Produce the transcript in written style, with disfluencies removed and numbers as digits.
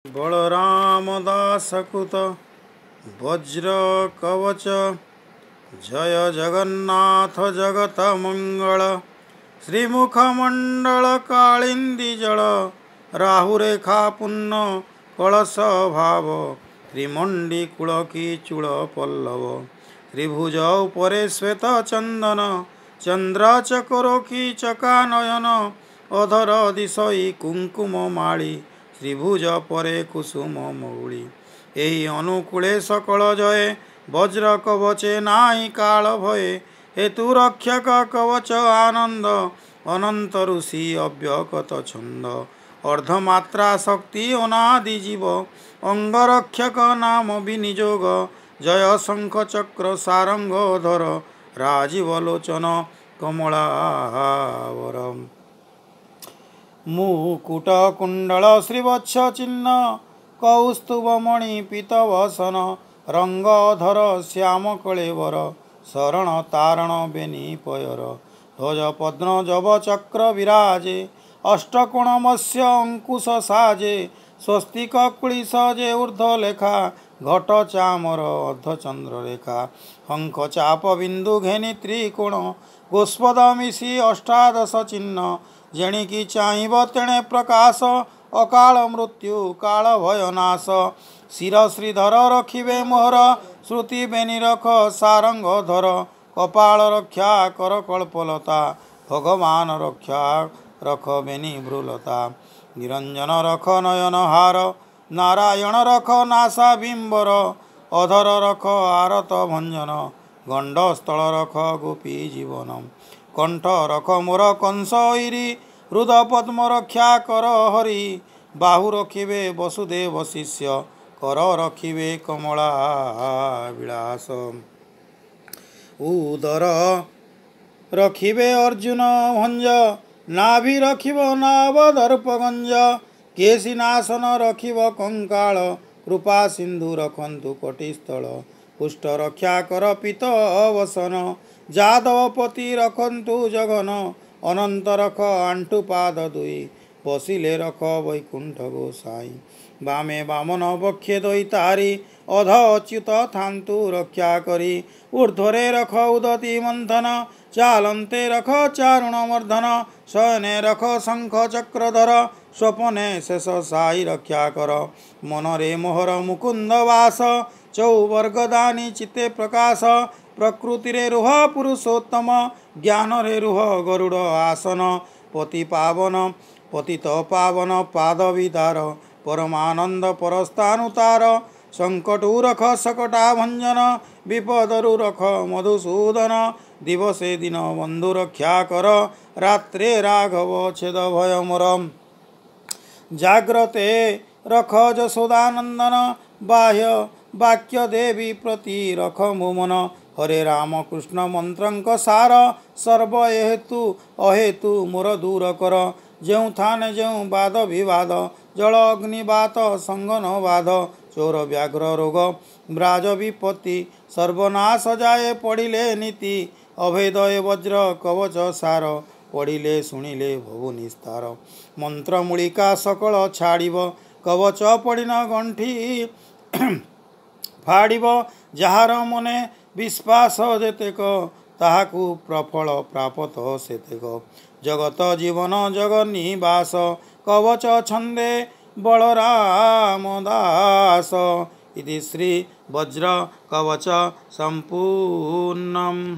ବଳରାମ ଦାସ କୃତ ବଜ୍ର କବଚ। ଜୟ ଜଗନ୍ନାଥ ଜଗତ ମଙ୍ଗଳ, ଶ୍ରୀମୁଖମଣ୍ଡଳ କାଳିନ୍ଦୀ ଜଳ, ରାହୁରେଖା ପୂର୍ଣ୍ଣ କଳସ ଭାବ, ତ୍ରିମଣ୍ଡି କୂଳ କି ଚୂଳ ପଲ୍ଲବ। ତ୍ରିଭୁଜ ଉପରେ ଶ୍ୱେତ ଚନ୍ଦନ, ଚନ୍ଦ୍ର ଚକର କି ଚକା ନୟନ, ଅଧର ଦିଶଇ କୁଙ୍କୁମ ମାଳି, ତ୍ରିଭୁଜ ପରେ କୁସୁମ ମୌଳି। ଏହି ଅନୁକୂଳେ ସକଳ ଜୟ, ବଜ୍ର କବଚେ ନାହିଁ କାଳ ଭୟେ। ହେତୁ ରକ୍ଷକ କବଚ ଆନନ୍ଦ, ଅନନ୍ତ ଋଷି ଅବ୍ୟକତ ଛନ୍ଦ। ଅର୍ଦ୍ଧମାତ୍ରା ଶକ୍ତି ଅନାଦି ଜୀବ, ଅଙ୍ଗରକ୍ଷକ ନାମ ବିନିଯୋଗ। ଜୟ ଶଙ୍ଖ ଚକ୍ର ସାରଙ୍ଗ ଧର, ରାଜୀବ ଲୋଚନ କମଳାବର। ମୁକୁଟ କୁଣ୍ଡଳ ଶ୍ରୀବତ୍ସ ଚିହ୍ନ, କୌସ୍ତୁଭମଣି ପୀତବସନ, ରଙ୍ଗ ଅଧର ଶ୍ୟାମ କଳେବର, ଶରଣ ତାରଣ ବେନି ପୟର। ଧ୍ୱଜ ପଦ୍ମ ଜବ ଚକ୍ର ବିରାଜେ, ଅଷ୍ଟକୋଣ ମତ୍ସ୍ୟ ଅଙ୍କୁଶ ସାଜେ, ସ୍ୱସ୍ତିକ କୁଳିଶ ଯେ ଉର୍ଦ୍ଧ୍ୱ ଲେଖା, ଘଟ ଚାମର ଅର୍ଦ୍ଧଚନ୍ଦ୍ର ରେଖା। ଶଙ୍ଖ ଚାପ ବିନ୍ଦୁ ଘେନି ତ୍ରିକୋଣ, ଗୋସ୍ପଦ ମିଶି ଅଷ୍ଟାଦଶ ଚିହ୍ନ। ଯେଣିକି ଚାହିଁବ ତେଣେ ପ୍ରକାଶ, ଅକାଳ ମୃତ୍ୟୁ କାଳ ଭୟ ନାଶ। ଶିର ଶ୍ରୀଧର ରଖିବେ ମୋହର, ଶ୍ରୁତି ବେନି ରଖ ସାରଙ୍ଗ ଧର। କପାଳ ରକ୍ଷା କର କଳ୍ପଲତା, ଭଗବାନ ରକ୍ଷା ରଖ ବେନି ଭ୍ରୁଲତା। ନିରଞ୍ଜନ ରଖ ନୟନ ହାର, ନାରାୟଣ ରଖ ନାସା ବିମ୍ବର। ଅଧର ରଖ ଆରତ ଭଞ୍ଜନ, ଗଣ୍ଡସ୍ଥଳ ରଖ ଗୋପୀ ଜୀବନ। କଣ୍ଠ ରଖ ମୋର କଂସ ଐରି, ହୃଦ ପଦ୍ମ ରକ୍ଷା କର ହରି। ବାହୁ ରଖିବେ ବସୁଦେବ ଶିଷ୍ୟ, କର ରଖିବେ କମଳା ବିଳାସ। ଉଦର ରଖିବେ ଅର୍ଜୁନ ଭଞ୍ଜ, ନାଭି ରଖିବ ନାବ ଦର୍ପଗଞ୍ଜ। କେଶିନାଶନ ରଖିବ କଙ୍କାଳ, କୃପା ସିନ୍ଧୁ ରଖନ୍ତୁ କଟିସ୍ଥଳ। ପୁଷ୍ଟ ରକ୍ଷା କର ପିତ ବସନ, ଯାଦବପତି ରଖନ୍ତୁ ଜଗନ। ଅନନ୍ତ ରଖ ଆଣ୍ଠୁ ପାଦ ଦୁଇ, ବସିଲେ ରଖ ବୈକୁଣ୍ଠ ଗୋସାଇଁ। ବାମେ ବାମନ ବକ୍ଷେ ଦୈତାରି, ଅଧ ଅଚ୍ୟୁତ ଥାନ୍ତୁ ରକ୍ଷା କରି। ଊର୍ଦ୍ଧ୍ୱରେ ରଖ ଉଦତି ମନ୍ଥନ, ଚାଲନ୍ତେ ରଖ ଚାରୁଣ ମର୍ଦ୍ଧନ। ଶୟନେ ରଖ ଶଙ୍ଖ ଚକ୍ରଧର, ସ୍ୱପନେ ଶେଷ ସାଇ ରକ୍ଷା କର। ମନରେ ମୋହର ମୁକୁନ୍ଦ ବାସ, ଚୌବର୍ଗଦାନୀ ଚିତ୍ତେ ପ୍ରକାଶ। ପ୍ରକୃତିରେ ରୁହ ପୁରୁଷୋତ୍ତମ, ଜ୍ଞାନରେ ରୁହ ଗରୁଡ଼ ଆସନ। ପତି ପାବନ ପତିତ ପାବନ ପାଦ ବିଦାର, ପରମାନନ୍ଦ ପରସ୍ଥାନୁତାର। ସଙ୍କଟୁ ରଖ ସକଟା ଭଞ୍ଜନ, ବିପଦରୁ ରଖ ମଧୁସୂଦନ। ଦିବସେ ଦିନ ବନ୍ଧୁ ରକ୍ଷା କର, ରାତ୍ରେ ରାଘବ ଛେଦ ଭୟ ମୋର। ଜାଗ୍ରତେ ରଖ ଯଶୋଦାନନ୍ଦନ, ବାହ୍ୟ ବାକ୍ୟ ଦେବୀ ପ୍ରତି ରଖ ମୋ ମନ। ହରେ ରାମ କୃଷ୍ଣ ମନ୍ତ୍ରଙ୍କ ସାର, ସର୍ବ ହେତୁ ଅହେତୁ ମୋର ଦୂର କର। ଯେଉଁ ଥାନେ ଯେଉଁ ବାଦ ବିବାଦ, ଜଳ ଅଗ୍ନିବାତ ସଙ୍ଗନ ବାଧ, ଚୋର ବ୍ୟାଘ୍ର ରୋଗ ବ୍ରାଜ ବିପତ୍ତି, ସର୍ବନାଶ ଯାଏ ପଡ଼ିଲେ ନୀତି। ଅଭେଦ ଏ ବଜ୍ର କବଚ ସାର, ପଢ଼ିଲେ ଶୁଣିଲେ ଭବୁ ନିସ୍ତାର। ମନ୍ତ୍ରମୂଳିକା ସକଳ ଛାଡ଼ିବ, କବଚ ପଡ଼ିନ ଗଣ୍ଠି ଫାଡ଼ିବ। ଯାହାର ମନେ ବିଶ୍ୱାସ ଯେତେକ, ତାହାକୁ ପ୍ରଫଳ ପ୍ରାପତ ସେତେକ। ଜଗତ ଜୀବନ ଜଗନ୍ନିବାସ, କବଚ ଛନ୍ଦେ ବଳରାମ ଦାସ। ଇତି ଶ୍ରୀ ବଜ୍ର କବଚ ସମ୍ପୂର୍ଣ୍ଣମ୍।